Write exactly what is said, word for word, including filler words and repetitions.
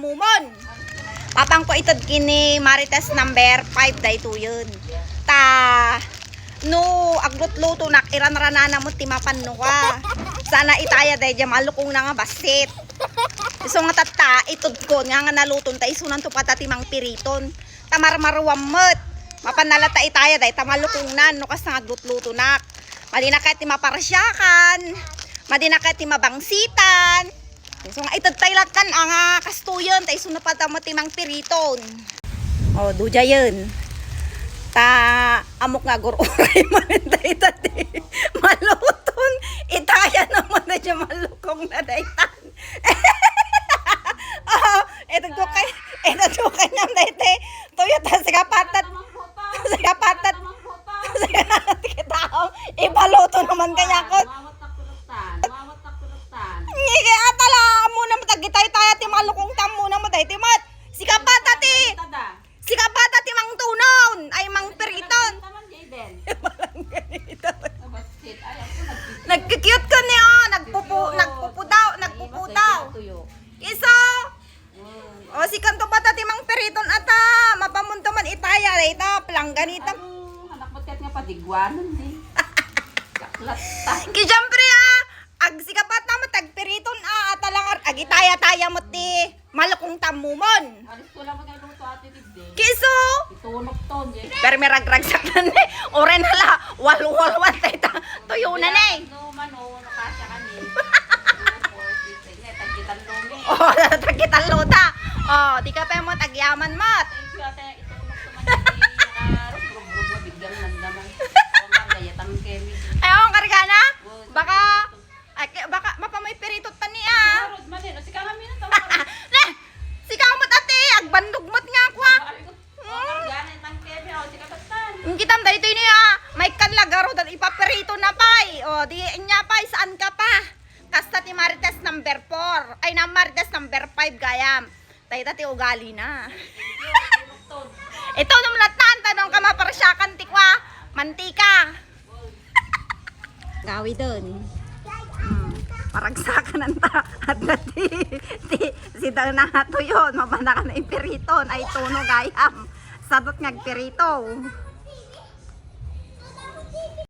Mumon. Papangko ited ken ni Marites number five daytoyen. Ta, no aglutlutonak, iranranana met ti mapannoka. Saan a itaya daydiay malukongna nga bassit. Isu nga tatta, itedkon nga, nga naluton ta isunanto pay ta ti mangpiriton. Ta marmaruam met. Mapanna latta itaya dayta malukongnan no kasta nga aglutlutonak. Madina kayat ti maparsiakan. Madina kayat ti mabangsitan. So nga, ited tay lattan a nga kastoyen, ta isu na pay ta met ti mangpiriton. O, dudiayen. Ta, ammok nga agur-uray manen dayta ti maluton. Itaya na manen dayta malukongna dayta. O, itedko kay, itedko kaniam dayta. Tuyo ta, sikapat ta, sikapat ta, sikapat ta, ipaluto na man kaniak. Ngige, atala, ammona met dagitay taya ti malukongta, ammona met dayta met. Sikapat ta ti, sikapat ta ti mangtunon, ay mangpiriton. Nagki-cute kaniak, nagpupu-, nagpupudaw, nagpupudaw. Isu. O, sikanto pay ta ti mangpiriton ata. Mapamunto man itaya dayta, palangganita. Anak met ket nga padiguanan, eh. Saklat ta. Ki, siyempre, a, agsikapat na met agpiriton, a, ata lang ar-, agitaya-taya met ti malukongta, Mumon. Alis ko lang magluto, Ate Dibdib. Kisu. Itunok to, eh. Pero may ragragsak na ni. Oren hala, walwalwan dayta. Tuyo na ni. No, mano, nakasya kami. Two, four, six, eight, nine, taggitan lumi. O, taggitan lota. O, di ka pa met agyaman met. Thank you, ate. Itunok to man, hindi nakarubrubrubo, biglang nandaman. Awan ka, gayatang kemi. Ay, awan, karga na? Baka, ay, baka, mapamay piritot pa niya. Harod man, eh. Sige, kami na, tama. Ne! Sika met, ate, agbandog met nga ako, a. Aray ko. Hmm. Gana itang kemi, o, sige, basta. Ang kitam daytoy niya, maikkan lagaro, dan ipapirito na pay. O, di, inya pay, saan ka pa? Kasta ti Marites number four. Ay, na Marites number five, gayam. Dayta ti ugali na. Ito, nung latan, tanong ka maparsyakan ti kwa. Mantika. Gawiden. Hmm. Paragsakan anta. At ti, ti, si Dana nga tuyon, mabana ka na ipiriton. Ay, tuno gayam. Sadot nga agpirito.